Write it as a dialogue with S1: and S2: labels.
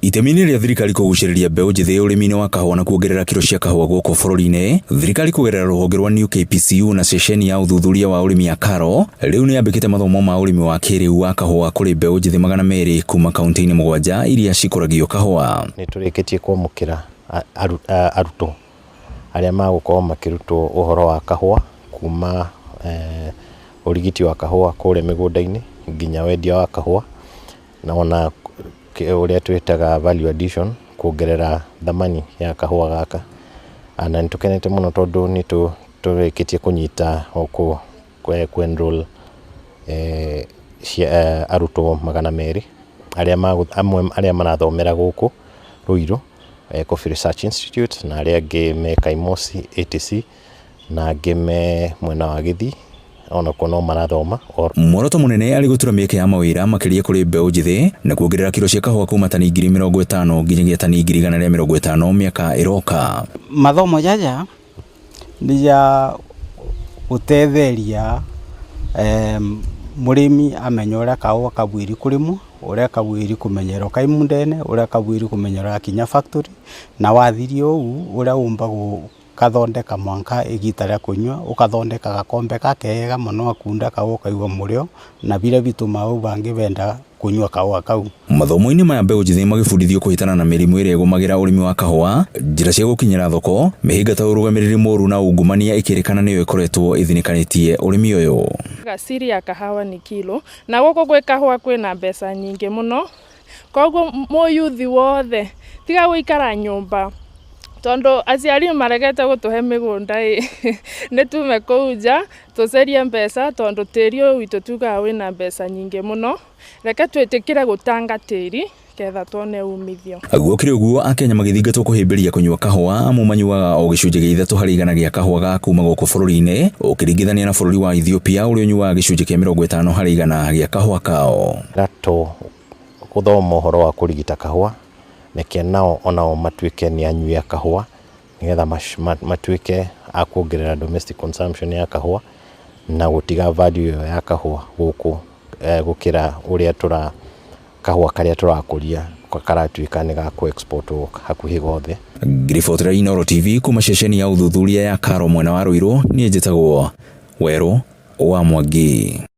S1: Itemi-inĩ rĩa thirikari kũgucĩrĩria mbeũ njĩthĩ ũrĩmi-inĩ wa kahũa na kuongerera kiro cia kahũa gũkũ bũrũri-inĩ, thirikari kũgerera rũhonge rwa New KPCU na ceceni ya ũthuthuria wa ũrĩmi ya KALRO rĩu nĩ yambĩkĩte mathomo ma ũrĩmi wa kĩrĩu wa kahũa kũrĩ mbeũ njĩthĩ 200 kuma kaunti-inĩ 7 iria cikũragio kahũa.
S2: Nĩ tũrĩkĩtie kwamũkĩra arutwo arĩa magũkorwo makĩrutwo ũhoro wa kahũa kuma ũrigiti wa kahũa kũrĩa mĩgũnda-inĩ nginya wendia wa kahũa, na ona ũrĩa twĩtaga value addition, kuongerera thamani ya kahũa gaka. Na nĩ tũkenete mũno tondũ nĩ tũrĩkĩtie kũnyita kũ enroll arutwo 200 arĩa amwe arĩa marathomera gũkũ Ruiru Coffee Research Institute, na arĩa angĩ me Kaimosi ATC, na angĩ me mwena wa Gĩthii onakuo no marathoma.
S1: Muoroto mũnene arĩ gũtura mĩeke ya mawĩra makĩria kũrĩ mbeũ njĩthĩ na kuongerera kiro cia kahũa kuma tani 50,000 nginyagia tani 150,000 mĩaka ĩroka.
S3: Mathomo jaya nĩ ya gũtetheria mũrĩmi amenye ũrĩa kahũa kabwĩri kũrĩmwo, ũrĩa kabwĩri kũmenyerwo kai mũndene, ũrĩa kabwĩri kũmenyerwo gakinya factory, na wathirie ũu ũrĩa ũmba kathondeka mwanka igita rĩa kũnyua, ũkathondeka gakombe gakega mũno akunda kau ũkaigua mũrĩo, na biria bitũmaga ũu bangĩ benda kũnyua kahũa kau.
S1: Mathomo-inĩ maya mbeũ njĩthĩ magĩbundithio kũhĩtana na mĩrimũ ĩrĩa ĩgũmagĩra ũrĩmi wa kahũa, njĩra cia gũkinyĩra thoko, mĩhĩnga ta ũrũgamĩrĩri mũru na ungumania ĩkĩrĩkana nĩyo ĩkoretwo ĩthinĩkanĩtie ũrĩmi ũyũ.
S4: Siri ya kahawa ni kilo, na gũkũ gwĩ kahũa kwĩna mbeca nyingĩ mũno, koguo mũyuthi wothe tiga gũikara nyũmba tondũ aciari maregete gũtũhe mĩgũnda ĩ nĩ tume kũu nja tũcarie mbeca tondũ tĩri ũyũ witũ tugaga wĩna mbeca nyingĩ mũno. Reke twĩtĩkĩre gũtanga tĩri ketha tuone umithio.
S1: Gũkĩrĩ ũguo, Akenya magĩthingatwo kũhĩmbĩria kũnyua kahũa amu manyuaga o gĩcunjĩ gĩa 3% gĩa kahũa ga kuma gũkũ bũrũri-inĩ ũkĩringithania na bũrũri wa Ethiopia ũrĩa ũnyuaga gĩcunjĩ kĩa 50% gĩa kahũa kao.
S2: Rato gũthoma ũhoro wa kũrigita kahũa neke nao onao matuĩke nĩ anyui a kahũa nĩgetha matuĩke a kuongerera domestic consumption ya kahũa na gũtiga value ĩyo ya kahũa gũkũ gũkĩra ũrĩa tũra kahũa karĩa tũrakũria karatuĩka nĩ ga kũ export hakuhĩ gothe.
S1: Ngiribotera Inooro TV kuma ceceni ya ũthuthuria ya KALRO mwena wa Ruiru, niĩ njĩtagwo Werũ wa Mwangi.